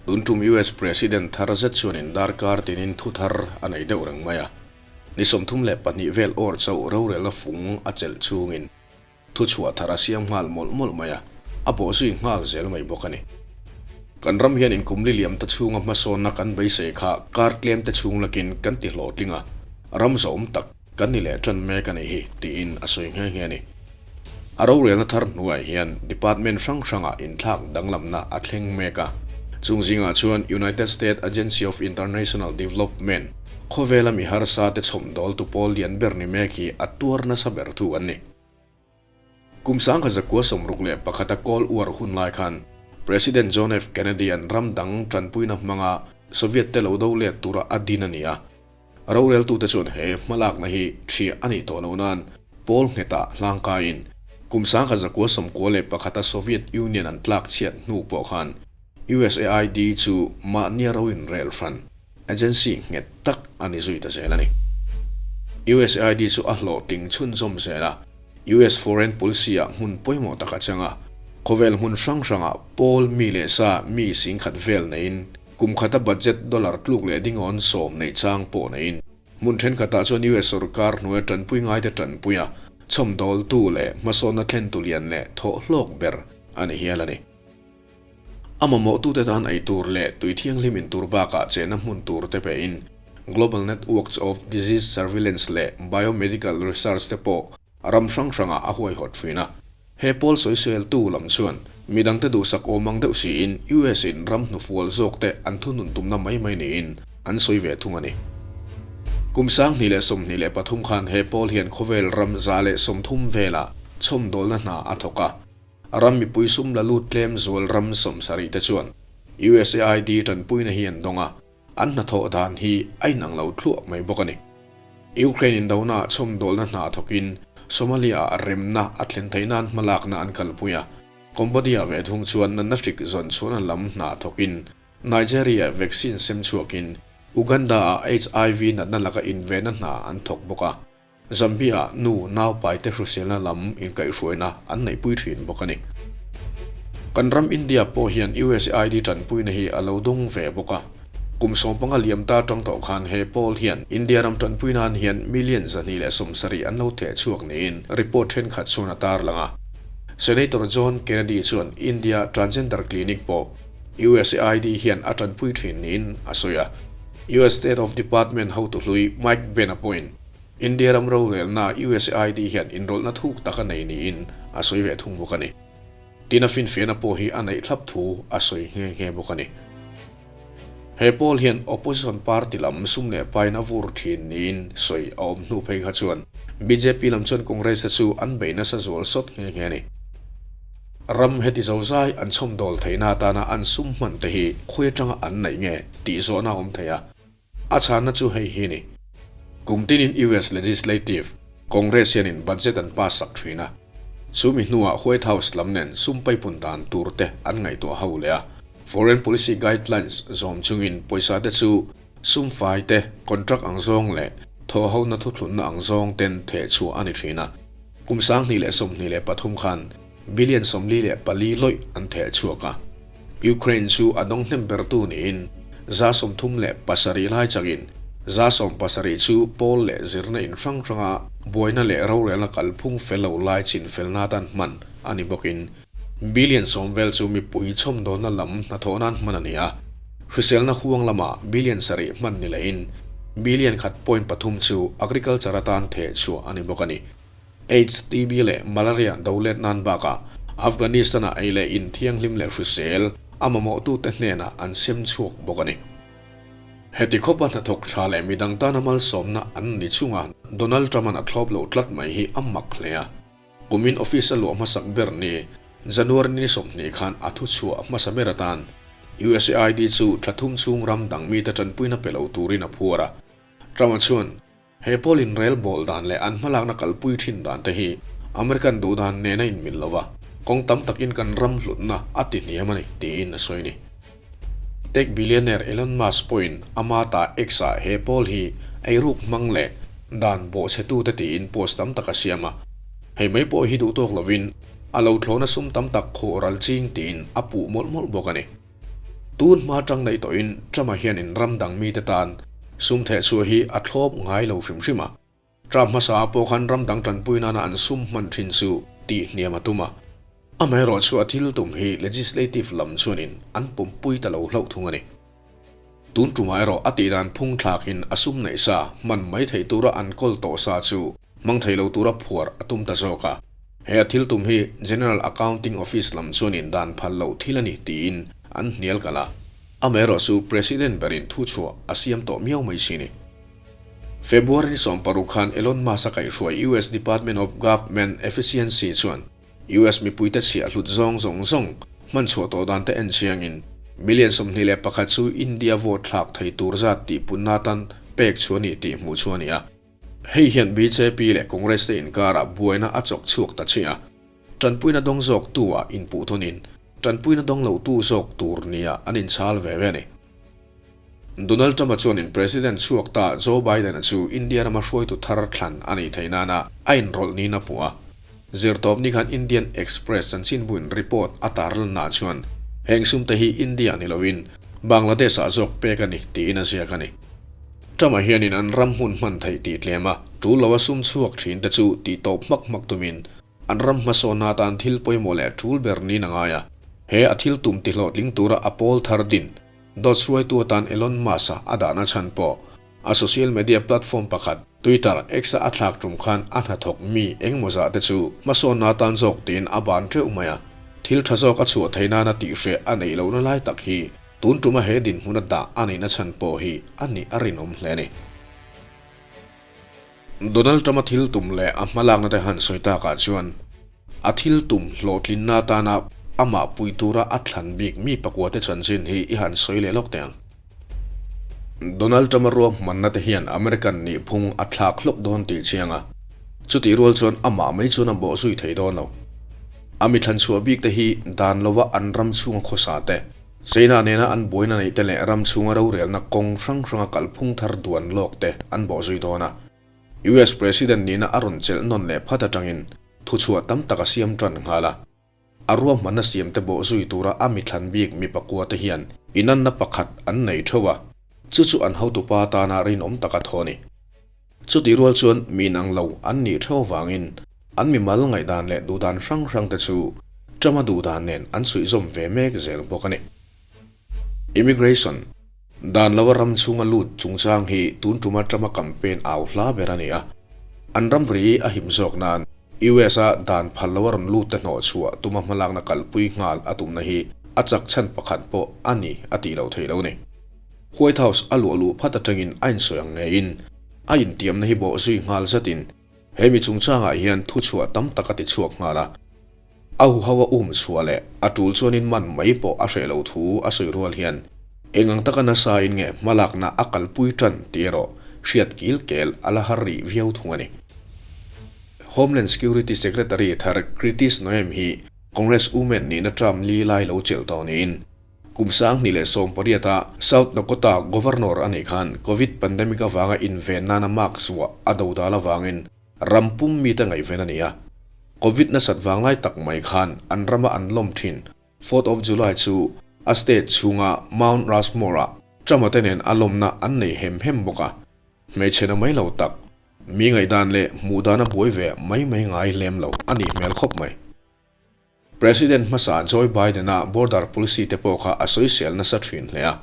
Tun tum US President thar zet chuanin darkar tinin thu thar a nei deuh reng mai a. Ni 32 vel awr chauh rorelna fung a chelh chungin thuchhuah thar a siam nghal mawlh mawlh mai a, a bawhzui nghal zel mai bawk a ni. Kan ram hian inkum li liam ta chhunga hmasawnna kan beisei kha kar tlem te chhung lakin kan ti hlawhtling a, ram zawm tak kan ni leh tan mek a nih hi tiin a sawi nghe nghe a ni. A rorelna thar hnuaiah hian department hrang hrangah inthlak danglamna a thleng mek a, chung zingah chuan United States Agency of International Development, khawvela mi harsa te chhawmdawltu pawl lian ber ni mek hi a tuar nasa ber thu an ni. Kum 1961 a Cold War hun lai khan President John F. Kennedy an ram dang tanpuina hmanga Soviet te lo do let tura a din a ni a. Roreltute chuan he hmalakna hi ṭhiah a nih tawh loh nan pawl nghetah hlangkaiin kum 1991 a Soviet Union an tlak chhiat hnu pawh khan USAID chu mahnia ro inrel hran agency nghet tak a ni zui ta zel a ni. USAID chu a hlawhtling chhunzawm zel a, US foreign policy-ah hmun pawimawh tak a chang a, khawvel hmun hrang hrangah pawl mi leh sa mi singkhat vel neiin kum khata budget dollar tluk leh dingawn sawm neih chang pawh neiin hmun thenkhatah chuan US sorkar hnuaia tanpui ngaite tanpuia chhawmdawltu leh hmasawnna thlentu lian leh thawhhlawk ber a ni hial a ni. A mamawhtute tan ei tur leh tui thianghlim in tur bakah chenna hmun tur te pein Global Networks of Disease Surveillance leh Biomedical Research te pawh ram hrang hrangah a huaihawt thin a. He pawl sawiseltu lam chuan midangte duhsak awm ang deuh siin US in ram hnufual zawk te an thunun tumna mai mai niin an sawi ve thung a ni. Kum 2023 khan he pawl hian khawvel ram 130 velah chhawmdawlna hna a thawk a. Ram mipui sum la lut tlem zual ram 70 te chuan USAID tanpuina hi an dawng a, an hnathawh dan hi a inang lo thluah mai bawk a ni. Ukraine indona chhawmdawlna hna thawkin Somalia-ah remna a thlen theih nan hmalakna an kalpui a, Cambodia ve thung chuan natna hrik zawn chhuahna lam hna thawkin Nigeria vaccine sem chhuakin Uganda-ah HIV natna laka invenna hna an thawk bawk a. Zambia nu naupaite hruselna lam inkaihhruaina an neihpui thin bawk a ni. Kan ram India pawh hian USAID tanpuina hi a lo dawng ve bawk a. Kum 15 liam ta tang tawh khan he pawl hian India ram tanpui nan hian million 270 an lo theh chhuak niin report thenkhat chuan a tarlang a. Senator John Kennedy chuan India Transgender Clinic pawh USAID hian a tanpui thin niin a sawi a. US State of Department hotu hlui Mike Benn-a pawhin India ram rorelna USAID hian inrawlhna thuk tak a nei niin a sawi ve thung bawk a ni. Tin a finfiahna pawh hi a neih thlap thu a sawi nghe nghe bawk a ni. He pawl hian opposition party lam sum leh pain a vur thin niin sawi a awm hnu phei kha chuan bjp lam chuan Congress te chu an bei nasa zual sawt nghe nghe a ni. Ram heti zozai an chhawmdawl theihna atana an sum hman te hi khawi atanga an neih nge tih zawhna a awm thei a. A chhanna chu hei hi ni. Kum tinin US Legislative, Congress hianin budget an pass sak thin a. Chu mi hnuah White House lam nen sum paipun dan tur te an ngaihtuah ho leh a. Foreign Policy Guidelines zawm chungin pawisa te chu sum fai te, contract ang zawng leh thawhhona thuthlunna ang zawng ten theh chhuah a ni thin a. Kum 2023 khan billion 44 lawih an theh chhuak a. Ukraine chu a dawng hnem bertu niin 37 lai changin 70 chu pawl leh zirna in hrang hranga buaina leh rorelna kalphung fel lo lai chin felna atan hman a ni bawkin billion 10 vel chu mipui chhawmdawlna lam hnathawh nan hman a ni a. Hriselna huang lamah billion 7 hman ni lehin billion 1.3 chu agriculture atan theh chhuah a ni bawk a ni. AIDS, TB leh malaria do let nan bakah Afghanistan-ah ei leh in thianghlim leh hrisel a mamawhtute hnenah an sem chhuak bawk a ni. Heti khawpa hnathawk tha leh midang tana malsawmna an ni chunga Donald Trump-a'n a thlawp loh tlat mai hi a mak hle a. Kumin office a luah hmasak ber ni January ni 20 khan a thu chhuah hmasa ber atan USAID chu thla thum chhung ram dang mite tanpuina pe lo turin a phuar a. Trump-a chuan He pawl inrel bawl dan leh an hmalakna kalpui thin dan te hi American duh dan nen a inmil lo va, kawng tam takin kan ram hlutna a ti hniam a ni, tiin a sawi a ni. Tech billionaire Elon Musk pawhin ama ta X-ah he pawl hi eiruk hmang leh dan bawhchhetute tiin post tam tak a siam a. Hei mai pawh hi duhtawk lovin a lo thlawhna sum tam tak khawh ral ching tiin a puh mawlh mawlh bawk a ni. Tun hma tang neih tawhin Trump-a hianin ram dang mite tan sum thehchhuah hi a thlawp ngai lo hrim hrim a. Trump hmasa ah pawh khan ram dang tanpui nana an sum hman thin chu tih hniam a tum a. Amaherawhchu a thil tum hi legislative lam chuanin an pawmpui ta lo hlauh thung a ni. Tun tumah erawh a tih dan phung thlakin a sum neih sa hman mai theih tura an kawl tawh sa chu hmang thei lo tura phuar a tum ta zawk a. He a thil tum hi General Accounting Office lam chuanin dan phal loh thil a ni tiin an hnial kalh a. Amaherawhchu President berin thuchhuah a siam tawh miau mai si ni. February ni 16 khan Elon Musk-a kaihhruai US Department of Government Efficiency chuan US mipuite chhiah hlut zawng zawng zawng hman chhuah tawh dan te en chiangin million 21 chu India vote thlak thei tur zat tih punna atan pek chu a ni tih hmuh chu a ni a. Hei hian bjp leh Congress te inkarah buaina a chawk chhuak ta chiah a. Tanpuina dawng zawk tu ah inpuh thawnin tanpuina dawng lo tu zawk tur nia an inchhal ve ve a ni. Donald Trump-a chuanin President chhuak ta Joe Biden-a chu India rama hruaitu thar thlan a nih theih nana a inrawlh niin a hmu a. Zirtawp ni khan Indian Express chanchinbuin report a tarlannaah chuan heng sumte hi India ni loin Bangladesh-ah zawk pek a ni tiin a ziak a ni. Trump-a hianin an ram hmun hman theih tih tlem a, tul loa sum chhuak thinte chu tih tawp hmak hmak tumin an ram hmasawnna atan thil pawimawh leh tul ber niin a ngai a. He a thil tum tihlawhtling tura a pawl thar din Dawt hruaitu atan Elon Musk-a a dahna chhan pawh a social media platform pakhat Twitter, X-a a thlak tum khan a hnathawk mi engemaw zah te chu hmasawnna atan zawk tiin a ban teuh mai a. Thil tha zawk a chhuah theih nana tihhreh a neih lohna lai tak hi tun tuma he dinhmuna dah a nihna chhan pawh hi a nih a rinawm hle a ni. Donald Trump-a thil tum leh a hmalakna te han sawi takah chuan a thil tum hlawhtlinna atana amah pui tura a thlan bik mi pakua te chanchin hi i han sawi leh lawk teh ang. Donald Trump-a ruahmanna te hian American nihphung a thlak hlawk dawn tih chiang a, chutih rual chuan amah mai chuan a bawh zui thei dawn lo. A mi thlan chhuah bik te hi dan lova an ram chhunga khawsa te, China nena an buaina neih te leh ram chhunga rorelna kawng hrang hranga kalphung thar duan lawk te an bawh zui dawn a. US President nihna a rawn chelh nawn leh phat atangin thuchhuah tam tak a siam tan nghal a. A ruahmanna siam te bawh zui tura a mithlan bik mi pakua te hian inanna pakhat an nei theuh a, chu chu an hotupa tana rinawm taka thaw a ni. Chutih rual chuan mi inang lo an nih theuh avangin an mimal ngaihdan leh duhdan hrang hrang te chu Trump-a duhdan nen an suihzawm ve mek zel bawk a ni. Immigration, Dan lova ram chhunga lut chungchang hi tun tuma Trump-a campaign au hla ber a ni a. An ramri a him zawk nan US-a dan phal loa rawn lut te hnawh chhuah tuma hmalakna kalpui nghal a tumna hi a chak chhan pakhat pawh a ni a tih loh theih lo ni. White House a luah luh phat atangin a insawi ang ngeiin a intiamna hi bawh zui nghal zatin he mi chungchangah hian thuchhuah tam tak a ti chhuak nghal a. A huho a um chhuah leh a tul chuanin man mai pawh a hreh lo thu a sawi rual hian eng ang taka nasain nge hmalakna a kalpui tan tih erawh hriat kil kel a la har rih viau thung a ni. Homeland Security Secretary thar Kritis Noem hi Congress Women nihna term li lai lo chelh tawh niin Kum 2018-a South Dakota Governor a nih khan Covid pandemic avanga inven nana mask vuah a dodal avangin ram pum mite ngaihven a ni a. Covid nasat vanglai tak mai khan an rama an lawm thin Fourth of July chu a state chhunga Mount Rushmore-ah Trump-a te nen a lawmna an nei hem hem bawk a. Hmeichhe na mai lo tak, mi ngaihdan leh hmuhdan a buai ve mai mai ngai lem lo a nih hmel khawp mai. President hmasa Joe Biden-a border policy te pawh kha a sawisel nasa thin hle a.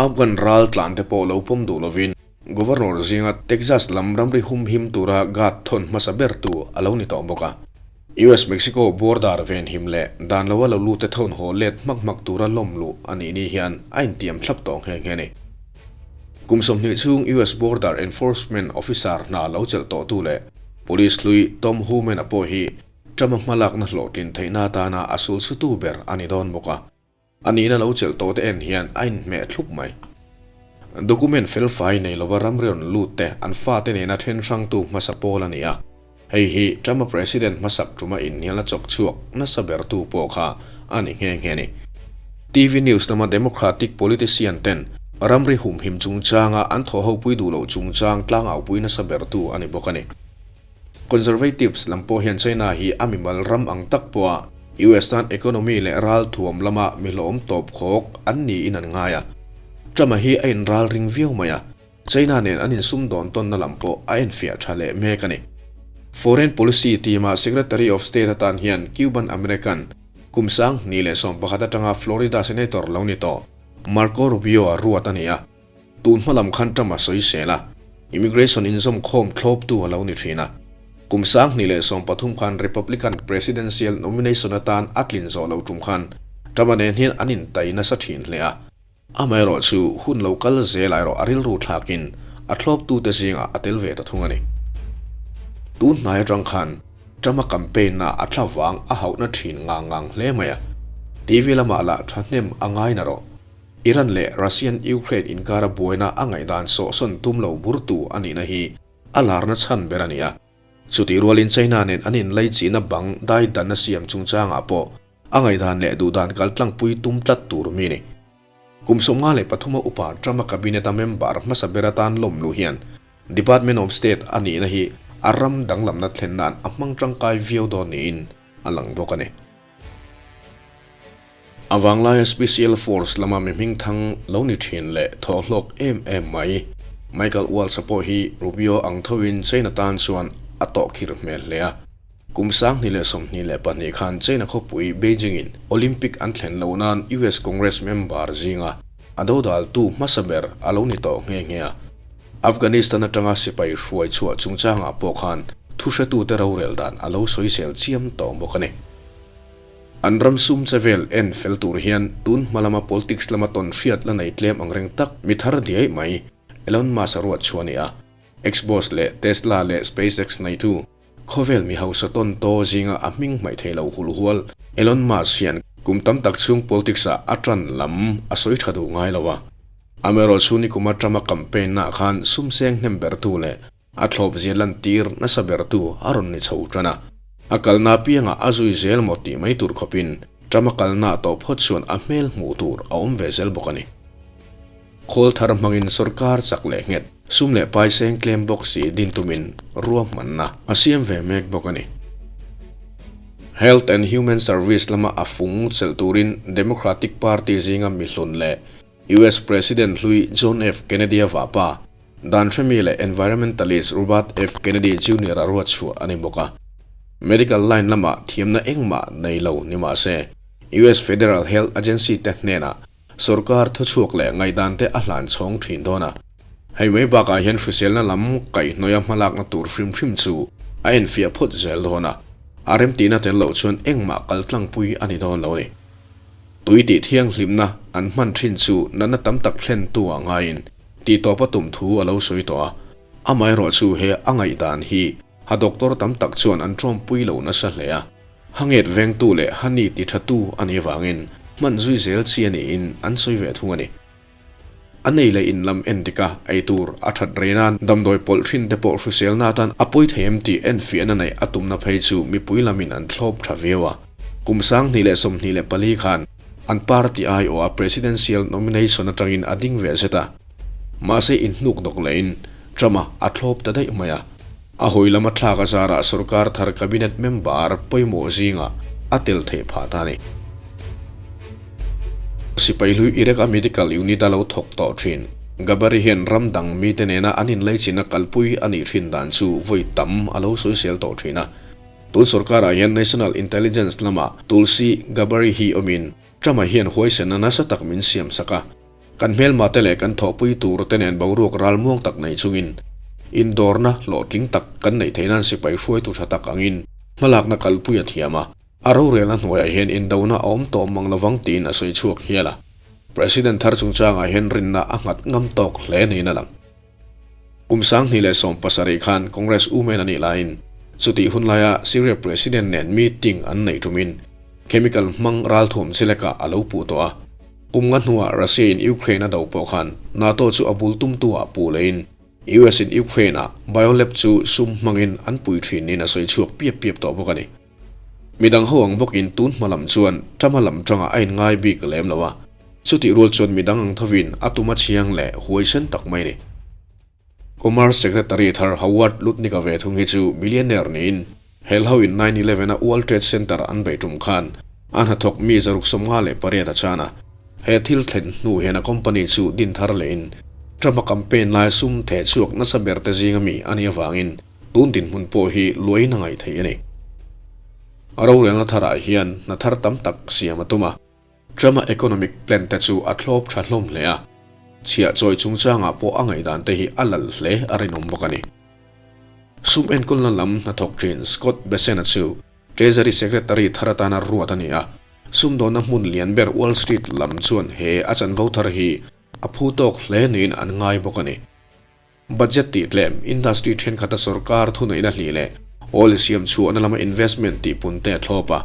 Afghan ral tlan te pawh lo pawm duh lovin Governor zinga Texas lam ramri humhim tura guard thawn hmasa bertu a lo ni tawh bawk a. US-Mexico border venhim leh dan loa lo lut te thawn haw let hmak hmak tura lawm luh a nih ni hian a intiam thlap tawh nghe nghe a ni. Kum 20 chhung US Border Enforcement Officer hna lo chelh tawhtu leh Police hlui Tom Homan-a pawh hi Trump-a hmalakna hlawhtlin theihna atana a sulsutu ber a ni dawn bawk a, a nihna lo chelh tawhte en hian a inhmeh thlup mai. Document felfai nei lova ramri rawn lut te an fate nena then hrangtu hmasa pawl a ni a, hei hi Trump-a President hmasak tuma inhnialna chawk chhuak nasa bertu pawh kha a ni nghe nghe a ni. TV News lama Democratic politician ten ramri humhim chungchanga an thawhhopui duh loh chungchang tlangaupui nasa bertu a ni bawk a ni. Conservatives lam pawh hian China hi a mimal ram ang tak pawha US tan economy leh ralthuam lama mi hlawm tawp khawk an niin an ngai a. Trump-a hi a inralring viau mai a, China nen an insumdawn tawnna lam pawh a enfiah tha leh mek a ni. Foreign Policy team-a Secretary of State atan hian Cuban American kum 2011 atanga Florida Senator lo ni tawh Marco Rubio-a ruat a ni a. Tun hma lam khan Trump a sawisel a, immigration inzawmkhawm thlawptu a lo ni thin a. Kum 2013 khan Republican presidential nomination atan a tlin zawh lo tum khan Trump-a nen hian an intai nasa thin hle a. Amaherawh chu hun lo kal zel erawh a rilru thlakin a thlawptute zingah a tel ve ta thung a ni. Tun hnai atang khan Trump-a campaign-na a thla vang a hauhna thin ngang ngang hle mai a. TV lamah lah thahnem a ngai na rawh. Iran leh Russian-Ukraine inkara buaina a ngaihdan sawhsawn tum lo burtu a nihna hi a larna chhan ber a ni a. Chutih rualin China nen an inlaichihna bang dai danna siam chungchangah pawh a ngaihdan leh duhdan kaltlangpui tum tlat tur mi a ni. Kum 53 a upa Trump-a cabinet-a member hmasa ber atan lawm luh hian Department of State a nihna hi a ram danglamna thlen nan a hmang tangkai viau dawn niin a lang bawk a ni. A vanglaia Special Force lama mi hmingthang lo ni thin leh thawhhlawk em em mai Michael Waltz-a pawh hi Rubio ang thoin China tan chuan a tawhkhirh hmel hle a. Kum 2022 khan China khawpui Beijing-in Olympic an thlen loh nan US Congress member zinga a dodaltu hmasa ber a lo ni tawh nghe nghe a. Afghanistan atanga sipai hruai chhuah chungchangah pawh khan thuhretute rorel dan a lo sawisel chiam tawh bawk a ni. An ram sum che vel en fel tur hian tun hma lama politics lama tawn hriat la nei tlem ang reng tak mi thar diai mai Elon Musk a ruat chhuah a ni a. Xbox leh Tesla leh SpaceX neitu khawvel mi hausa tawn taw zinga a hming hmaih thei lo hulhual Elon Musk hian kum tam tak chhung politics ah a tan lam a sawi tha duh ngai lo a. Amaherawhchu nikum atama campaign naah khan sum seng hnem bertu leh A thlawp zia lantir nasa bertu a rawn ni chho tan a. A kalna apiangah a zui zel maw tih mai tur khawpin Trump a kalna tawh phawt chuan a hmel hmuh tur a awm ve zel bawk a ni. Khawl thar hmangin sawrkar chak leh nghet, sum leh pai seng tlem bawk si din tumin ruahmanna a siam ve mek bawk a ni. Health and Human Service lama a fung chelh turin Democratic Party zinga mihlun leh US President hlui John F. Kennedy-a vahpa, dan hremi leh environmentalist Robert F. Kennedy Junior-a ruat chhuah a ni bawk a. Medical line lamah thiamna engmah nei lo ni mah se, US Federal Health Agency te hnenah sorkar thuchhuak leh ngaihdan te a hlan chhawng thin dawn a. Hei mai bakah hian hriselna lam kaihhnawia hmalakna tur hrim hrim chu a enfiah phawt zel dawn a, a remtihna tel loh chuan engmah kaltlangpui a ni dawn lo a ni. Tui tih thianghlimna an hman thin chu natna tam tak thlentu ah ngaiin tihtawp a tum thu a lo sawi tawh a, amaherawhchu he a ngaihdan hi ha doctor tam tak chuan an tawmpui lo nasa hle a, ha nget vengtu leh ha ni ti thatu a nih vangin hman zui zel chi a niin an sawi ve thung a ni. A nei leh in lam en dik a, ei tur a that rei nan damdawi pawlh thin te pawh hriselna atan a pawi thei em tih enfiahna neih a tumna phei chu mipui lamin an thlawp tha viau a. Kum 2024 khan an party aiawha presidential nomination atangin a ding ve zet a, mahse inhnuk dawk lehin Trump-a a thlawp ta daih mai a. A hawi lama thlak a zarah sorkar thar cabinet member pawimawh zingah a tel theih phah ta a ni. Sipai hlui Iraq-a medical unit a lo thawk tawh thin. Gabari hian ram dang mite nena an inlaichinna kalpui a nih thin dan chu vawi tam a lo sawisel tawh thin a. Tun sorkarah hian National Intelligence lamah Tulsi Gabari hi awmin Trump-a hian huaisenna nasa tak min siamsak a. Kan hmelmate leh kan thawhpui tur te nen boruak ralmuang tak nei chungin indawrna hlawhtling tak kan neih theih nan sipai hruaitu tha tak angin hmalakna kalpui a thiam a, a rorelna hnuaiah hian indona a awm tawh mang lovang tiin a sawi chhuak hial a. President thar chungchangah hian rinna a nghat ngam tawk hle niin a lang. Kum 2017 khan Congress women a nih laiin chutih hun laia Syria President nen meeting an neih tumin chemical hmang ralthuam chilekah a lo puh tawh a. Kum nga hnuah Russia-in Ukraine a do pawh khan NATO chu a bul tumtu ah puh lehin US-in Ukraine-ah biolab chu sum hmangin an pui thin niin a sawi chhuak piap piap tawh bawk a ni. Midang ho ang bawkin tun hma lam chuan Trump-a lam tangah a inngai bik lem lo a, chutih rual chuan midang ang thovin a tum a chhiang leh huaisen tak mai a ni. Commerce Secretary thar Howard Lutnick-a ve thung hi chu millionaire niin Hel hoin 9/11 a World Trade Center an beih tum khan A hnathawk mi 158 a chan a. He thil thlen hnu hian a company chu din thar lehin Trump-a campaign lai sum theh chhuak nasa ber te zinga mi a nih avangin tun dinhmun pawh hi luain a ngaih theih a ni. A rorelna tharah hian hna thar tam tak siam a tum a. Trump-a economic plan te chu a thlawp tha hlawm hle a, chhiah chawi chungchangah pawh a ngaihdan te hi a lal hle a rinawm bawk a ni. Sum enkawlna lam hnathawk thin Scott Bessent-a chu Treasury Secretary thar atana ruat a ni a, sumdawnna hmun lian ber Wall Street lam chuan he a chanvo thar hi a phu tawk hle niin an ngai bawk a ni. Budget tih tlem, industry thenkhat a sorkar thuneihna hlih leh oil siam chhuahna lama investment tih pun te a thlawp a.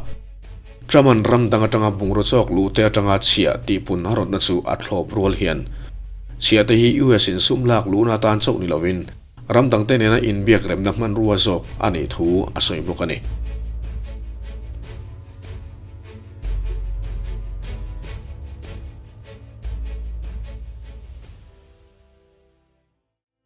Trump-a'n ram dang atanga bungraw chawk luh te atanga chhiah tih pun a rawtna chu a thlawp rual hian chhiah te hi US in sum lak luhna atan chauh ni lovin ram dangte nena inbiak remna hmanrua zawk a nih thu a sawi bawk a ni.